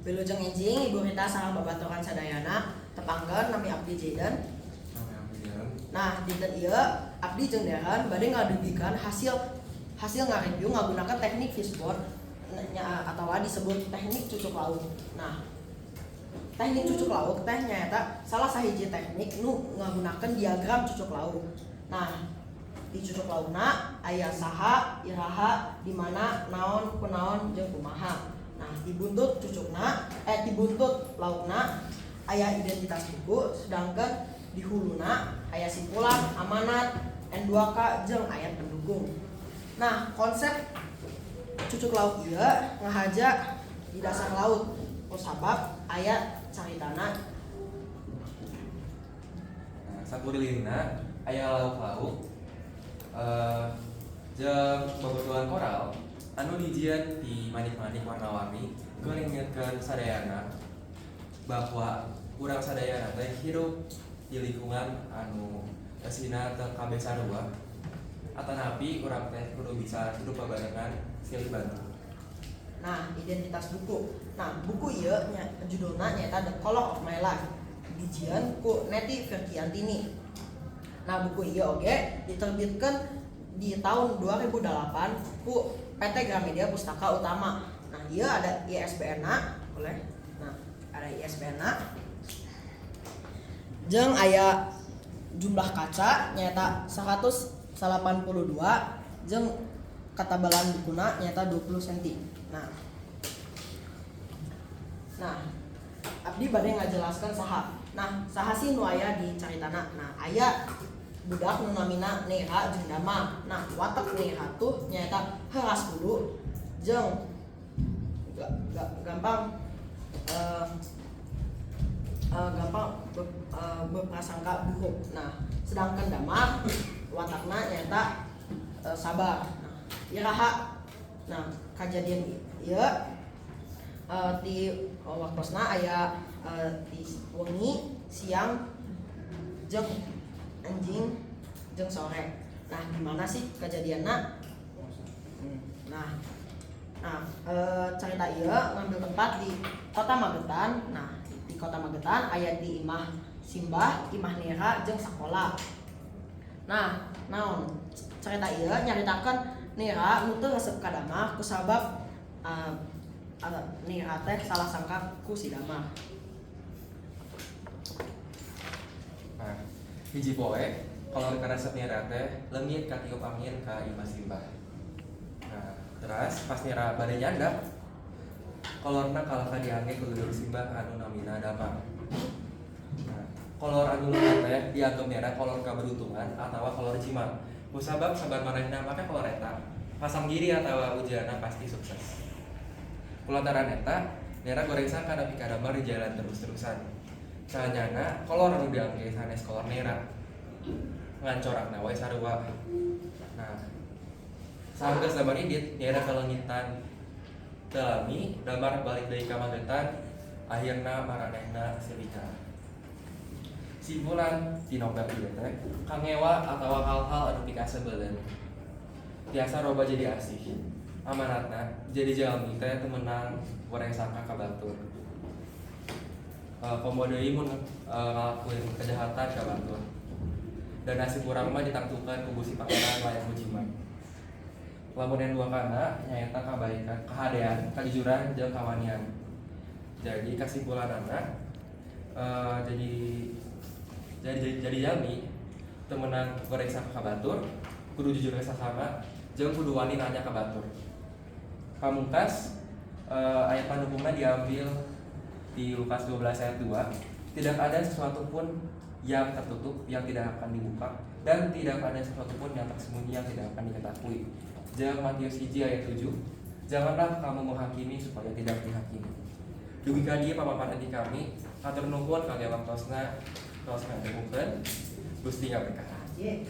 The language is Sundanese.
Wilujeng enjing, Ibu Rita sareng babaturan sadayana. Tepangkeun, nami abdi Jaden. Nami abdi Darren. Nah, dinten ieu abdi jeung Darren bade ngadugikan hasil hasil ngareview ngagunakan teknik fishboard nya atawa disebut teknik cucuk lauk. Nah, teknik cucuk lauk teh nyaeta salah sahiji teknik nu ngagunakeun diagram cucuk lauk. Nah, di cucuk laukna aya saha, iraha, di mana, naon, kunaon, jeung kumaha. Nah, di buntut cucukna, eh, di buntut laukna aya identitas buku, sedangkan di huluna aya simpulan, amanat, N2K jeung ayat pendukung. Nah, konsep cucuk lauk ieu ngahaja di dasar laut kusabab aya caritana. Nah, sakurilingna aya lauk-lauk jeung babatuan koral anu dijieun ti manik-manik warna-warni keur ngingetkeun sadayana bahwa urang sadayana teh hirup di lingkungan anu eusina teu kabeh sarua, atanapi urang teh kudu bisa hidup babarengan silih bantu. Nah, identitas buku. Nah, buku ieu nya judulna nyaeta The Color of My Life. Dijieun ku Netty Firgiantini. Nah, buku ieu oge diterbitkan di tahun 2008 ku PT Gramedia Pustaka Utama. Nah, ieu ada ISBN-na, boleh. Nah, ada ISBN-na. Jeung aya jumlah kaca nyaeta 182 jeung katabalan bukuna nyaeta 20 cm. Nah, abdi bade ngajelaskeun saha. Nah, saha sih nu aya di caritana? Nah, aya budak nu namina Nera jeung Damar. Nah, watak Nera tuh nyaeta heuras hulu jeung gampang gampang berprasangka buruk. Nah, sedangkan Damar watakna nyaeta sabar. Nah, iraha, nah, kejadian ieu di waktosna aya di wengi, siang, jeung anjing, jeung sore. Nah, gimana sih kejadianna? Nah, cerita ieu ngambil tempat di Kota Magetan. Nah, di Kota Magetan aya di Imah Simbah, Imah Nera, jeung sakola. Nah, naon cerita ieu nyaritakeun Nera nu teu resep ka Damar kusabab Nera teh salah sangka ku si Damar. Nah, hiji poe kolor karesep Nira teh leungit katiup angin ka imah Simbah. Nah, terus pas Nira bade nyandak, kolorna kalah diangge ku dulur Simbah anu namina Damar. Nah, kolor anu leungit teh dianggep Nira kolor kaberuntungan atawa kolor jimat. Kusabab saban manehna make kolor eta, pasanggiri atawa ujianna pasti sukses. Kulantaran eta, Nira goreng sangka nepi ka Damar di jalan terus-terusan. Sanyana kolor anu diangge sanes kolor Nera. Ngan corakna wae sarua. Nah, sanggeus Damar indit, Nera kaleungitan. Teu lami, Damar balik deui ka Magetan, akhirna maranehna silika. Simpulan ti novel ieu teh, kangewa atawa hal-hal anu pikasebeleun tiasa robah jadi asih. Amanatna, jadi jalmi teh teu meunang goreng sangka ka batur. Komo deui mun ngalakuin kejahatan ka batur. Dan nasib urang mah ditangtukeun ku Gusti Pangeran, lain ku jimat. Lamun N2K-na nyaeta kabaikan, kahadean, kajujuran, jeung kawanian. Jadi kesimpulanana, jadi jalmi teu meunang goreng sangka ka batur, kudu jujur ka sasama, jeung kudu wani nanya ka batur. Pamungkas, ayat pendukungna diambil di Lukas 12 ayat 2. Tidak ada sesuatu pun yang tertutup yang tidak akan dibuka dan tidak ada sesuatu pun yang tersembunyi yang tidak akan diketahui. Jeung Matius 1 ayat 7. Janganlah kamu menghakimi supaya tidak dihakimi. Dugi ka dieu pamaparan ti kami, hatur nuhun kangge waktosna, tos ngadangukeun. Gusti ngaberkahan. Ye.